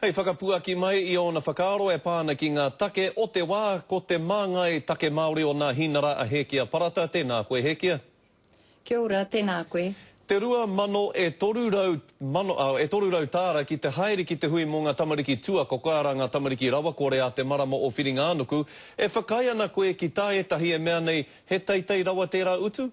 Hei whakapuaki mai i ōna whakaaro e pā ana ki ngā take o te wā, ko te māngai take Māori o Nāhinara a Hēkia Parata. Tēnā koe Hēkia. Kia ora, tēnā koe. Te 2000 e 300 mano, e 300 tāra ki te haere ki te hui mō ngā tamariki tuakoko, arā ngā tamariki rawakore a te marama o Whiringa-ā-nuku, e whakaae ana koe ki tā ētahi e mea nei he teitei rawa tērā utu?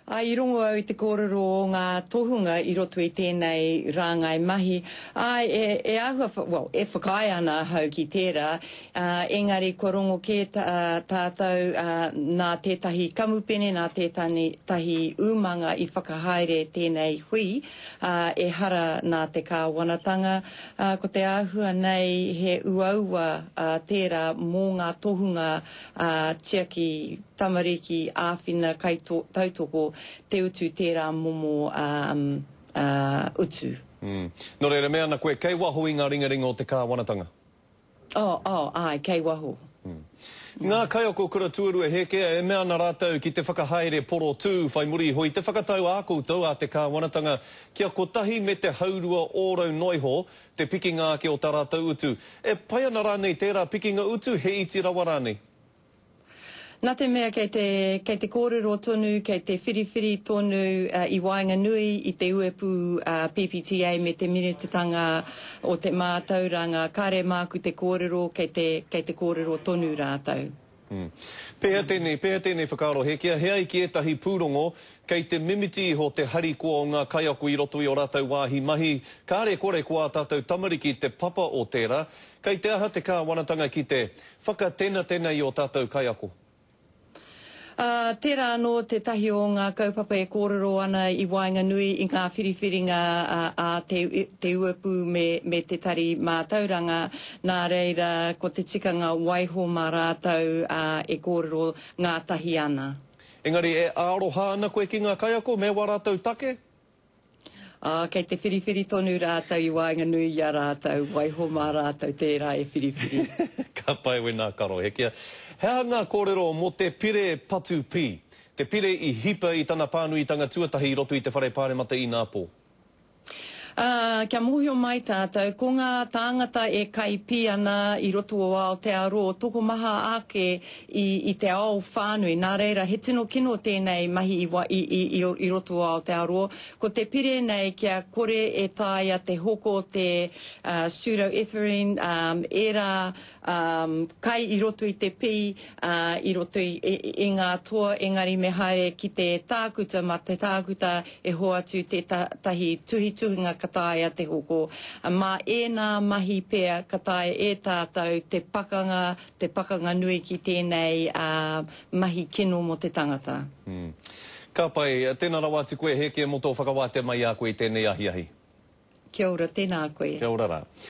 Ā, i rongo au i te kōrero o ngā tohunga i roto i tēnei rāngai mahi, āe, e, e āhua, well, e whakaae ana ahau ki tērā, ā, engari kua rongo kē tā, tātou, ā, nā tētahi kamupene, nā tētahi umanga i whakahaere tēnei hui, ā, ehara nā te kāwanatanga, ā, ko te āhua nei he uaua, ā, tērā mō ngā tohunga, ā, tiaki tamariki, āwhina, kaitautoko, te utu tērā momo utu. Nō reira, me ana koe, kei waho i ngā ringaringa o te kāwanatanga? Oh, oh, āe, kei waho. Ngā kaiako kura tuarua hēkea e mea ana rātou ki te whakahaere porotū whai muri iho i te whakatau ā koutou a te kāwanatanga kia kotahi me te haurua ōrau noa iho te pikinga ake o tā rātou utu. E pai ana rānei tērā pikinga utu, he iti rawa rānei? Nā te mea kei te, kei te kōrero tonu, kei te whiriwhiri tonu i waenganui i te uepu PPTA me te Minitatanga o te Mātauranga, kāre māku te kōrero, kei te, kei te kōrero tonu rātou. Pēhea tēnei, pēhea tēnei whakaaro Hekia, he ai ki ētahi pūrongo, kei te mimiti iho te harikoa o ngā kaiako i roto i ō rātou wāhi mahi, kāre kore ko ā tātou tamariki te papa o tērā, kei te aha te kāwanatanga ki te, Whakatenatena i ō tātou kaiako. Ā, tērā anō tētahi o ngā kaupapa e kōrero ana i waenganui i ngā whiriwhiringa a te, te uepū me, me te Tari Mātauranga, nā reira, ko te tikanga waiho mā rātou, ā, e kōrero ngātahi ana. Engari e aroha ana koe ki ngā kaiako me wā rātou take? Ā, kei te whiriwhiri tonu rātou i waenganui i a rātou, waiho mā rātou tērā e whiriwhiri. Ka pai wēnā karo hekia. He aha ngā kōrero mō te pire patu pī? Te pire i hipa i tana pānuitanga tuatahi i roto i te Whare Pāremata inapō. Ā, kia mōhio mai tātou, ko ngā tāngata e kai pī ana i roto o Aotearoa, tokomaha ake i, i te ao whānui. Nā reira, he tino kino tēnei mahi i, i, i, i, i roto o Aotearoa. Ko te pire nei kia kore e taea te hoko te uh, pseudoephedrine, um, ērā um, kai i roto i te pī, uh, i roto i, i, i ngā toa, engari me haere ki te tākuta, mā te tākuta e hoatu tētahi tuhituhinga ka taea te hoko. Mā ēnā mahi pea ka taea e tātou te pakanga, te pakanga nui ki tēnei mahi kino mō te tangata. Ka pai. Tēnā rawa atu koe Hēkia mō tō whakawātea mai i a koe i tēnei ahiahi. Kia ora, tēnā koe. Kia ora rā.